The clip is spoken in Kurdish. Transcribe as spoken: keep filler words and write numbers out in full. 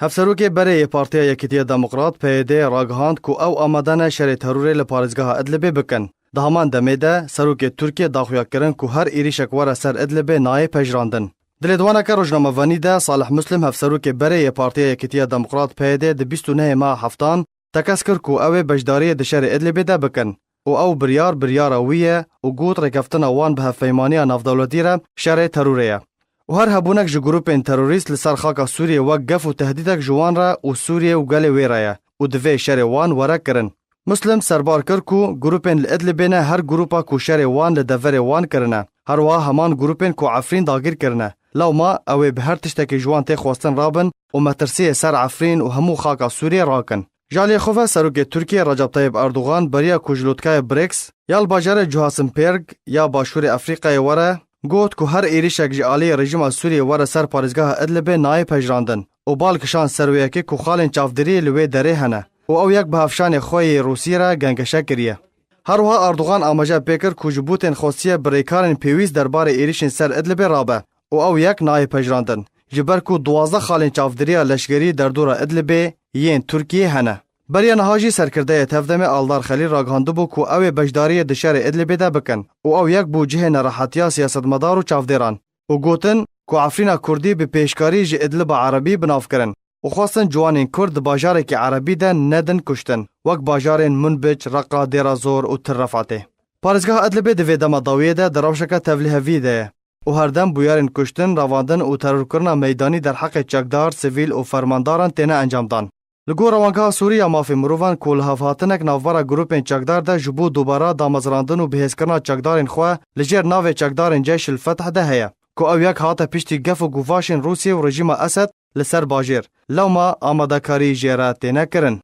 Hevserokê berê yê Partiya Yekîtiya Demokrat, P Y D, ragihand ku ew amade ne şerê terorê li parêzgeha Idlibê bikin. Di heman demê de, serokê Tirkiyê daxuya kirin ku her êrîşek were ser Idlibê nayê pejirandin. Di lêdwaneke rojnamevanî de, Salih Muslim, hevserokê berê yê Partiya Yekîtiya Demokrat, P Y D, di bîst û nehê meha heftan, tekez kir ku ew ê beşdariyê di şerê Idlibê de bikin û ew biryar biryara wî ye û got rêkeftina wan bi hevpeymaniya navdewletî re şerê terorê ye û her hebûnek ji grûpên terorîst li ser xaka Sûriyê wek gef û tehdîdek ji wan re û Sûriyê û gelê wê re ye û divê şerê wan were kirin. Muslim serbar kir ku grûpên li Idlibê ne her grûpa ku şerê wan li deverê wan kirine. Her wiha heman grûpên ku Efrîn dagîr kirine. Lewma ew ê bi her tiştekî ji wan tê xwestin rabin û metirsiyê ser Efrîn û hemû xaka Sûriyê rakin. Ji aliyê xwe ve Serokê Tirkiyê Recep Tayyip Erdogan beriya ku ji lotkayê BRICS ya li bajarê Johannesburg ya Başûrê Efrîqayê were, got ku her êrîşek ji aliyê rejîma Sûriyê were ser parêzgeha Idlibê nayê pejirandin û bal kişand ser wê yekê ku xalên çavdêriyê li wê derê hene û ew yek bi hevşanê xwe yê Rûsî re gengeşe kiriye. Her wiha Erdogan amaje pê kir ku ji bo tên xwestiye bi rêkarên pêwîst derbarê êrîşên ser Idlibê rabe û ew yek nayê pejirandin, ji ber ku duwazdeh xalên çavdêriya leşkerî derdora Idlibê yên Tirkiyê hene. Beriya niha jî serkirdeyê Tevdemê Aldar Xelîl ragihandibû ku ew ê beşdariyê di şerê Idlibê de bikin û ew yek bû cihê nerehetiya siyasetmedar û çavdêran û gotin ku Efrîna Kurdî bi pêşkarî ji Idliba Erebî bi nav kirin û xwestin ciwanên Kurd di bajarekî Erebî de nedin kuştin, wek bajarên Munbic, Reqa, Dêra Zor û Tir Refatê. Parêzgeha Idlibê di vê dema dawiyê de di rewşeke tevliheviyê de ye û herdem bûyerên kuştin, revandin û terorkirina meydanî derheqê çekdar, sivîl û fermandaran têne encamdan. Li gor Rewangeha Sûrî ya Mafê Mirovan ku li hevhatinek navbera grûpên çekdar de ji bo dubara damezrandin û bihêzkirina çekdarên xwe li jêr navê çekdarên Ceyşil Fetih de heye, ku ew yek hate piştî gef û guvaşên Rûsiyê û rejîma Esed li ser bajêr, lewma amadekarî jê re têne kirin.